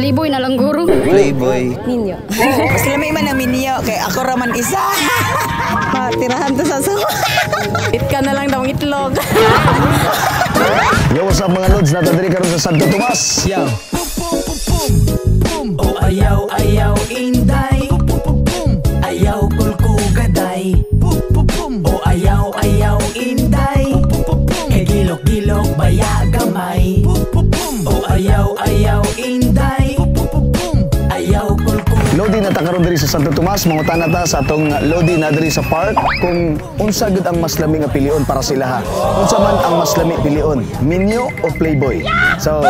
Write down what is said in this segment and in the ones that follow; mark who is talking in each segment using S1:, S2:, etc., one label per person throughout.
S1: Playboy na lang guro.
S2: Playboy.
S3: Minyo.
S4: Mas lami man ang minyo kay ako ra man isa.
S5: Matirahan to sa asawa.
S3: It ka na lang daw ang itlog.
S6: Yo, what's up, mga lods? Naa ta diri karon sa Santo Tomas.
S2: Yo.
S7: O ayaw, ayaw, inday. Pum, pum, pum, pum. Ayaw kulkugaday. Pum, pum, pum. O ayaw, ayaw, inday. Pum, pum, pum, pum. Kay gilok-gilok baya gamay. Pum, pum, pum. O ayaw, ayaw, inday. Pum, pum, pum, pum. Ayaw kulku
S6: Lodi, naa ta karon diri sa Santo Tomas, mangutana ta sa atong lodi na diri sa park kung unsa gud ang mas lami nga pilion para sila ha. Unsa man ang mas lami pilion, minyo o playboy? So,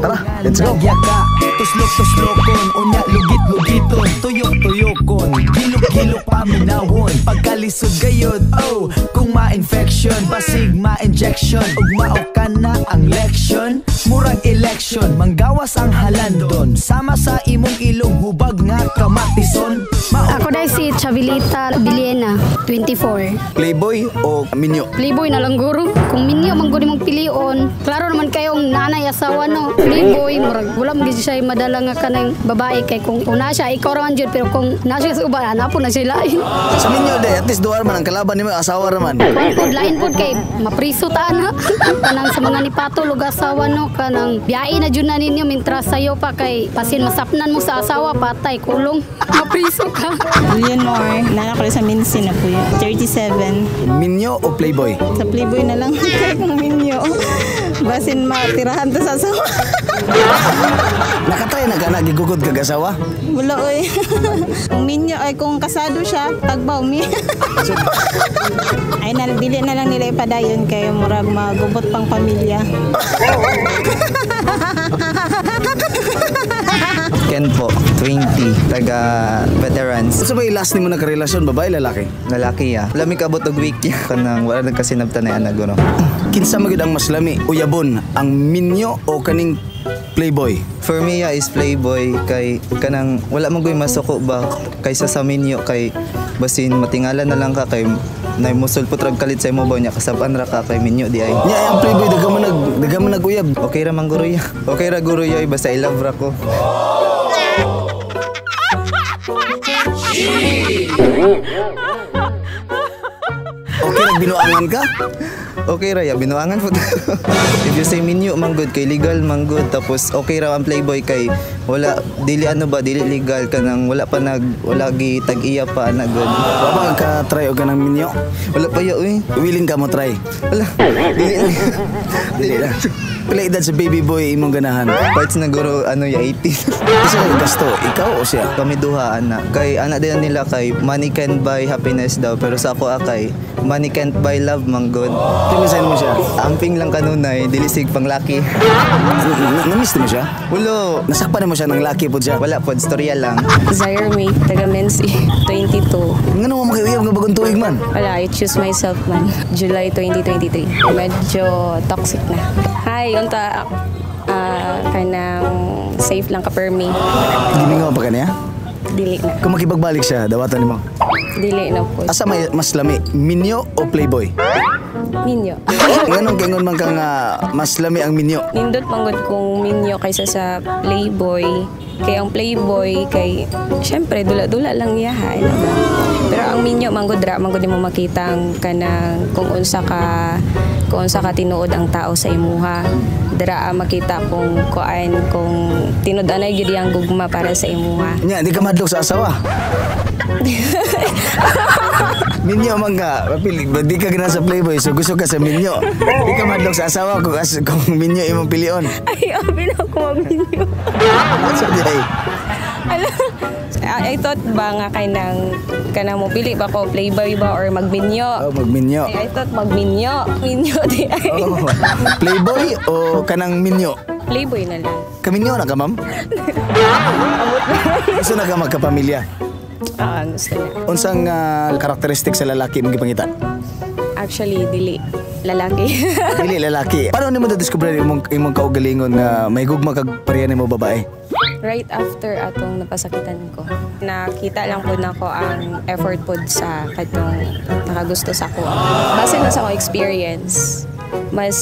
S6: tara, let's go.
S7: Nagyaka, tuslok-tuslokon. Unya lugit-lugiton, tuyok-tuyokon. Gilok-gilok paminawon. Pagkalisod gayod, oh. Kung ma-infection, basig ma-injection. Ug mao ka na ang leksyon. Murag election, manggawas ang halandon. Sama sa imong ilong, hubag nga kamatison. Mao
S1: Ako dahil si Chavilita Biliena, 24.
S6: Playboy o minyo?
S1: Playboy na lang guro. Kung minyo man gud imong pilion, klaro naman kayong nanay asawa no. Playboy, murag wala man gid siya madala nga kanang babae kay kung na siya ikaw ra man jud, pero kung na siya sa uban, ana po na siya lain.
S6: Sa minyo de, at least duha man ang kalaban nimo, asawa ra man.
S1: Kuan pod, lain pod kay mapriso ta ana. Kanang sa mga nipatol og asawa no, kanang biyahe na jud na ninyo mintras sayo pa kay pasin masapnan mo sa asawa, patay kulong, mapriso ka.
S5: Leonor, nana ko sa Minsi na po yun. 37.
S6: Minyo o playboy?
S5: Sa Playboy na lang kay kung minyo. Basin matirahan to sa asawa.
S6: Nakatry na ka na gigugod kag asawa?
S5: Wala oy. Kung minyo ay kung kasado siya, tagbaw mi. Ay na dili na lang nila ipadayon kay murag magubot pang pamilya.
S2: Ken po, 20, taga veterans.
S6: Unsa ba last nimo nagkarelasyon, babae, lalaki?
S2: Lalaki ya. Lami kabot og week ya. Kanang wala nagkasinabtan na ana guro.
S6: Kinsa man gyud ang mas lami uyabon, ang minyo o kaning playboy?
S2: For me ya is playboy kay kanang wala man goy masuko ba kaysa sa minyo kay basin matingala na lang ka kay nay musul putrag kalit sa imo ba nya kasaban ra ka kay minyo di ay.
S6: Nya ang playboy daghan man naguyab.
S2: Okay ra man guro ya. Okay ra guro ya basta I love ra ko.
S6: Okay ra binuangan ka?
S2: Okay ra ya binuangan po. If you say minyo man good kay legal man good, tapos okay ra ang playboy kay wala dili ano ba dili legal kanang wala pa nag wala gi tag-iya pa ana good.
S6: Wa ba ka try og kanang minyo?
S2: Wala pa ya uy.
S6: Willing ka mo try?
S2: Wala. Dili na.
S6: Dili na. Pila edad sa baby boy imong ganahan?
S2: Parts na guro ano ya 18.
S6: Isa ka gasto, ikaw o siya?
S2: Kami duha ana. Kay ana din nila kay money can buy happiness daw, pero sa ako akay money can't buy love man good.
S6: Timisan mo siya.
S2: Amping lang kanunay dili sig panglaki.
S6: Na-miss mo siya?
S2: Wala.
S6: Nasakpan mo siya ng laki po siya.
S2: Wala pod storya lang.
S3: Zaire May, taga Mensi, 22.
S6: Ngano mo makiuyab nga bagong tuig man?
S3: Wala, I choose myself man. July 2023. Medyo toxic na. Hi, unta kanang safe lang ka per me.
S6: Gimingaw pa ka niya?
S3: Dili na.
S6: Kung makipagbalik siya, dawatan nimo.
S3: Dili na po.
S6: Asa may mas lami, minyo o playboy?
S3: Minyo.
S6: Nganong kaingon man ka nga mas lami ang minyo?
S3: Nindot manggod kung minyo kaysa sa playboy. Kay ang playboy kay syempre dula-dula lang iya ha, ano ba? Pero ang minyo manggod ra manggod mo makita ang kanang kung unsa ka tinuod ang tao sa imuha. Dira makita kung kuan kung tinud-anay gyud ang gugma para sa imuha.
S6: Nya, di ka madlok sa asawa. Minyo man ka, pili, ba di ka ganahan sa playboy, so gusto ka sa minyo. Di ka madlok sa asawa kung minyo imong pilion.
S3: Ay, abi na ako maminyo.
S6: Asa di ay?
S3: Ala, I thought ba nga kay nang kanang mo pili ba ko playboy ba or magminyo?
S6: Oh, magminyo.
S3: Ay, I thought magminyo. Minyo di ay.
S6: Oh. Playboy o kanang minyo?
S3: Playboy na lang.
S6: Kaminyo na ka, ma'am? Gusto na ka magkapamilya?
S3: Ah, gusto na.
S6: Unsang karakteristik sa lalaki imong gipangita?
S3: Actually, dili lalaki.
S6: Dili lalaki. Paano nimo na-discover imong kaugalingon nga may gugma kag pareha nimo babae?
S3: Right after atong napasakitan ko, nakita lang po nako ang effort pod sa katong nakagusto sa ako. Base na sa akong experience, Mas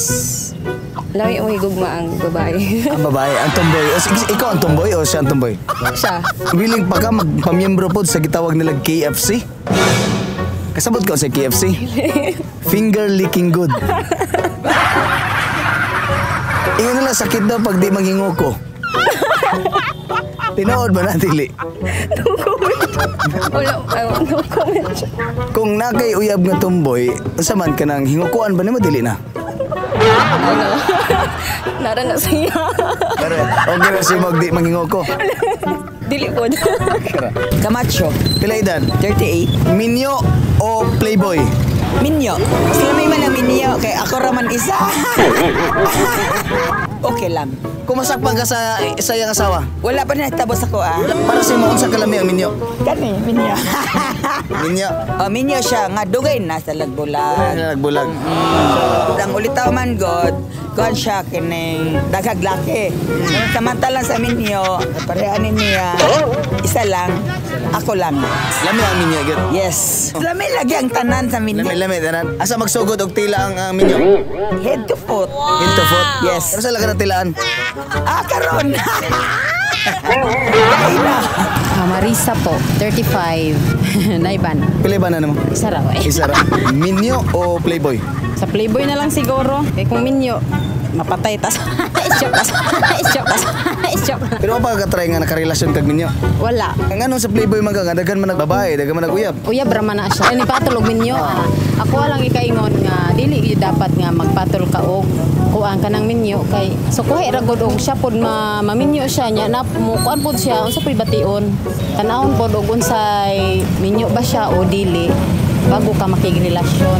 S3: lami mo higugma ang babae.
S6: Ang babae, ang tomboy. O, ikaw ang tomboy o siya ang tomboy?
S3: Siya.
S6: Willing pa ka magpamiyembro po sa gitawag nila KFC? Kasabot ka sa KFC? Finger licking good. Ingon nila sakit daw pag di manginguko. Tinuod ba na dili?
S3: No comment. Wala, no comment.
S6: Kung nakay uyab nga tomboy, unsa man ka nang hingukuan ba nimo dili na?
S3: Ano? Nara na siya.
S6: Pero okay na si Mog di manginguko.
S3: Dili po.
S4: Camacho,
S6: Pila edad?
S4: 38.
S6: Minyo o playboy?
S4: Minyo. Mas lamay man ang minyo kay ako ra man isa. Okay lang.
S6: Kung masakpan ka sa iyang asawa,
S4: Wala pa na tapos ako ah.
S6: para sa imo unsa kalami ang minyo?
S4: Kani, minyo.
S6: Minyo.
S4: Oh, minyo siya nga dugay na sa lagbulag.
S6: Nagbulag.
S4: Ang ulitaw man god, kuan siya kining daghag laki. Samantalang sa minyo, parehan niya, isa lang, ako lang.
S6: Lami ang minyo gyud.
S4: Yes. Lami lagi ang tanan sa minyo.
S6: Lami lami tanan. Asa magsugod og tila ang minyo?
S4: Head to foot.
S6: Head to foot.
S4: Yes.
S6: Pero sa laga na tilaan.
S4: Ah, karon. Ay na.
S8: Marisa po, 35. Naiban.
S6: Pila ba na namo?
S8: Isa raw eh.
S6: Isa ra. Minyo o playboy?
S8: Sa Playboy na lang siguro. Kay kung minyo, mapatay tas. Joke. Joke. Joke.
S6: Pero pa ka try nga nakarelasyon kag minyo?
S8: Wala.
S6: Ang ano sa playboy man ka nga daghan man nag babae, daghan man naguyab.
S8: Uyab ra man na siya. Ni patol og minyo. Ah. Ako lang ikaingon nga dili gyud dapat nga magpatol ka og kuan ka ng minyo kay so kuhi ra gud og siya pod ma maminyo siya nya na mo kuan pod siya unsa po'y bation. Tan-awon pod og unsay minyo ba siya o dili bago ka makigrelasyon.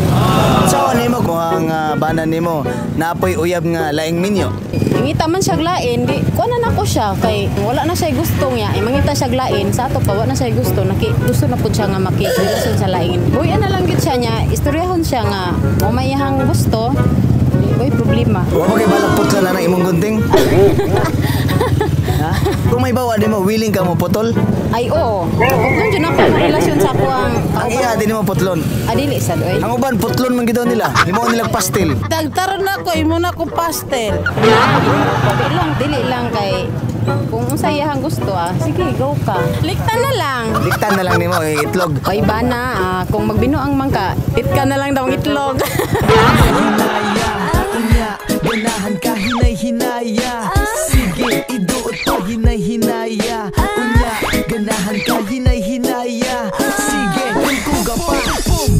S6: So nimo kung ang bana nimo naapoy uyab nga laing minyo.
S8: Mangita man siya lain, di kuan na nako siya kay wala na siya gusto niya. Eh, mangita siya lain sa ato pa wala na siya gusto, naki gusto na pud siya nga makigrelasyon sa lain. Buy na lang gyud siya niya, istoryahon siya nga mo may iyahang gusto. Di boy problema.
S6: Wa ba kay balak putla na ng imong gunting? Ha? Kung may bawa nimo willing ka mo putol?
S8: Ay oo. Putlon jud ako ang relasyon sa ako ang
S6: Ang iya din mo putlon.
S8: Adili sad oy.
S6: Ang uban putlon man gid nila. Himuon nila pastil.
S5: Tagtaron na ko, imo na ko pastel.
S8: Dili lang, dili lang kay kung unsa iyahang gusto ah, sige go ka. Liktan na lang.
S6: Diktan na lang nimo eh, itlog.
S8: Oy bana, ah, kung magbinuang man ka, tit ka na lang daw ang itlog.
S7: Hinaya, unya, ganahan ka hinay-hinaya. Sige, iduot pa hinay-hinaya. Unya, ganahan ka hinay-hinaya. Sige, kulkuga pa. Pum,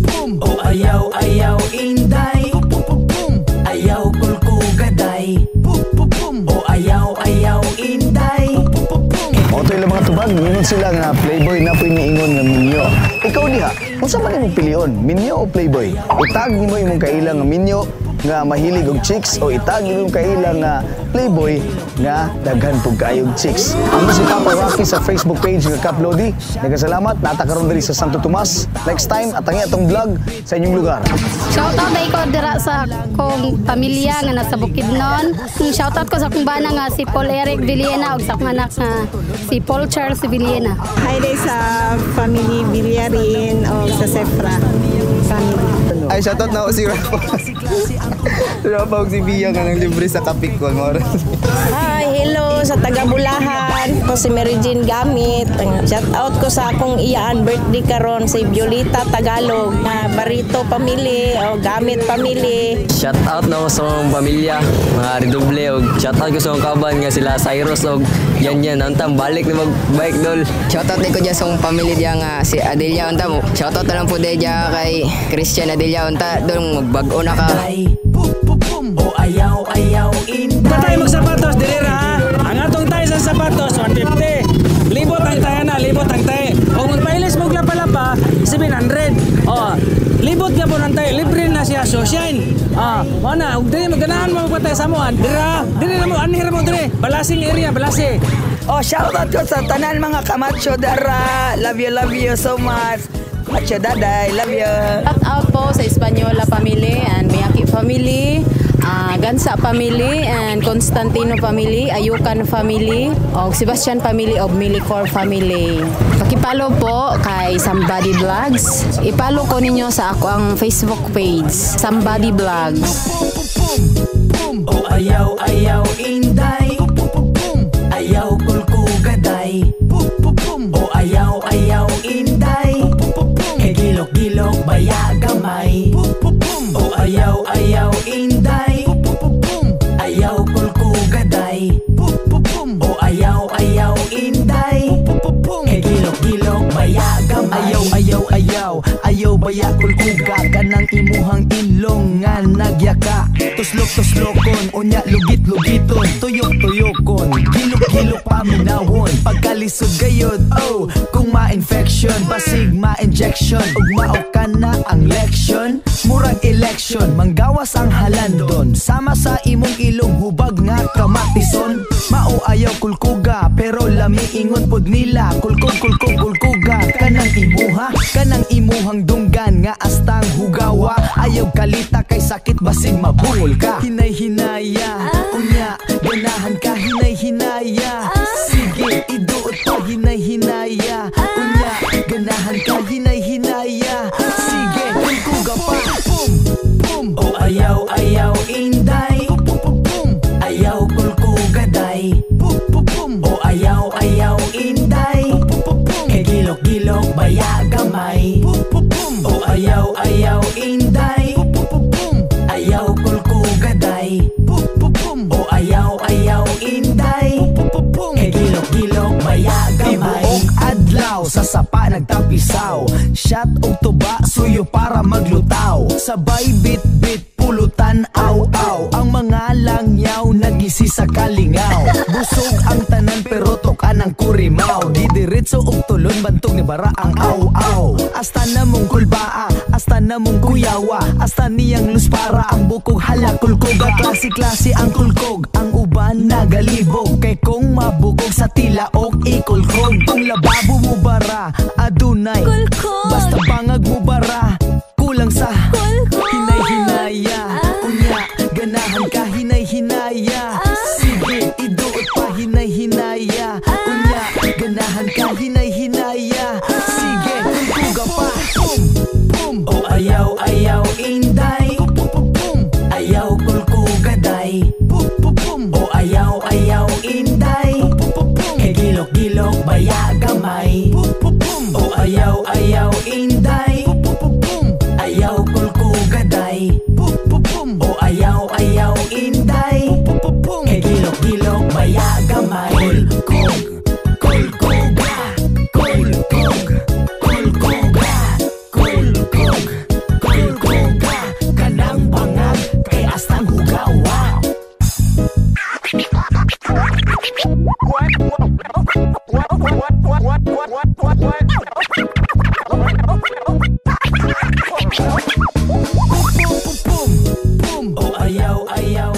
S7: pum. O ayaw, ayaw, inday. Pum, pum, pum, pum. Ayaw, kulkuga, day. Pum, pum, pum. O ayaw, ayaw, inday. Pum, pum, pum.
S6: Motoy lang mga tubag, ningon sila nga playboy na po'y niingon nga minyo. Ikaw diha, unsa man imong pilion, minyo o playboy? Itag nimo imong kaila nga minyo nga mahilig og chicks o itag imong kaila nga playboy nga daghan pug kaayog chicks. Amo si Papa Rocky sa Facebook page nga Kaplodi. Nagkasalamat, nata karon diri sa Santo Tomas. Next time atangi atong vlog sa inyong lugar.
S1: Shout out dai ko dira sa akong pamilya nga nasa Bukidnon. Shout out ko sa akong bana nga si Paul Eric Villena ug sa akong anak nga si Paul Charles Villena.
S5: Hi day sa family Villarin o sa Sefra family.
S2: Ay, shoutout na ako si Rafa. Rafa og si Bia nga nang libre sa Kapikon.
S5: Hi, hello sa taga Bulahan. Ako si Mary Jean Gamit. Shout out ko sa akong iyaan birthday karon si Violita Tagalog. Na Barito family o Gamit family.
S9: Shout out na ko sa akong pamilya, mga redoble og shout out ko sa akong kaban nga sila Cyrus og yan yan antang balik na mag-bike dol.
S3: Shoutout din ko dyan sa akong pamilya diya nga si Adelia unta mo. Shoutout na lang po din dyan kay Christian Adelia unta doon magbag-o na ka.
S7: Pum, pum, pum. O ayaw, ayaw, inday.
S10: Patay magsapatos dili ra ha. Ang atong tayo sa sapatos 150. Libot ang tayo na, libot ang tayo. Kung magpailis mo lapa-lapa, 700. Oh, libot nga po ng tayo, libre na siya so shine. Ah, mo na, ug dili maganahan mo magpatay sa mo, dira, dili na mo anhir mo dire. Balasing area, balasi.
S4: Oh, shout out ko sa tanan mga kamacho dara. Love you so much. Macho daday, love you.
S8: Shout out po sa Espanyola family and Miyaki family. Gansa family and Constantino family, Ayukan family, og Sebastian family og Milicor family. Pakipalo po kay Somebody Vlogs. Ipalo ko ninyo sa ako ang Facebook page, Somebody Vlogs.
S7: O ayaw ayaw inday, ayaw kulkugaday. O ayaw ayaw inday, kay gilok-gilok baya gamay. O ayaw ayaw inday, ayaw kulkugaday. O ayaw ayaw inday, kay gilok-gilok baya gamay.
S11: Ayaw, ayaw, ayaw, ayaw baya kulkuga. Kanang imuhang ilong nga nagyaka. Tuslok tuslokon, unya lugit lugiton. Tuyok tuyokon, gilok gilok paminawon. Pagkalisod gayod, oh, kung ma-infection, basig ma-injection. Ug mao ka na ang leksyon, murag election, manggawas ang halandon. Sama sa imong ilong hubag nga kamatison. Mao ayaw kulkuga, pero lami ingon pod nila. Kulkog kulkog kulkuga, kanang imuha, kanang imuhang dunggan nga astang hugawa. Ayaw kalita kay sakit basig mabungol ka. Hinay-hinaya, unya ganahan ka hinay-hinaya. Sige, iduot pa hinay-hinaya. Unya ganahan ka hinay-hinaya. Sige, kulkuga pa. Pum, pum.
S7: O ayaw ayaw inday, ayaw kulkugaday. O ayaw ayaw inday, kay gilok-gilok baya gamay. O ayaw ayaw inday, ayaw kulkugaday. O ayaw ayaw inday, kay gilok-gilok baya gamay.
S11: Tibuok adlaw sa sapa nagtapisaw. Shot og tuba suyo para maglutaw. Sabay bit-bit pulutan aw-aw. Ang mga langyaw nagisi sa kalingaw. Busog ang tanan pero tukan ang kurimaw. Didiretso og tulon bantog ni bara ang aw-aw. Hasta na mong kulbaa, hasta na mong kuyawa, hasta niyang luspara ang bukog hala kulkoga. Klase-klase ang kulkog, ang uban nagalibog. Kay kung mabukog sa tilaok ikulkog. Kung lababo mo bara, adunay
S12: kulkog.
S11: Basta bangag mo bara, kulang sa
S12: kulkog.
S11: Hinay-hinaya, unya ganahan ka hinay-hinaya. Sige, iduot pa hinay-hinaya. Unya ganahan ka hinay-hinaya. Sige, kulkuga pa. Pum, pum.
S7: O ayaw ayaw inday, ayaw kulkugaday. O ayaw ayaw inday, kay gilok-gilok baya gamay. O ayaw ayaw inday, ayaw kulkugaday. O ayaw ayaw inday, kay gilok-gilok baya gamay. Kulkog, kulkuga, kulkog, kulkuga, kulkog, kulkuga. Kanang bangag kay astang hugawa. O ayaw ayaw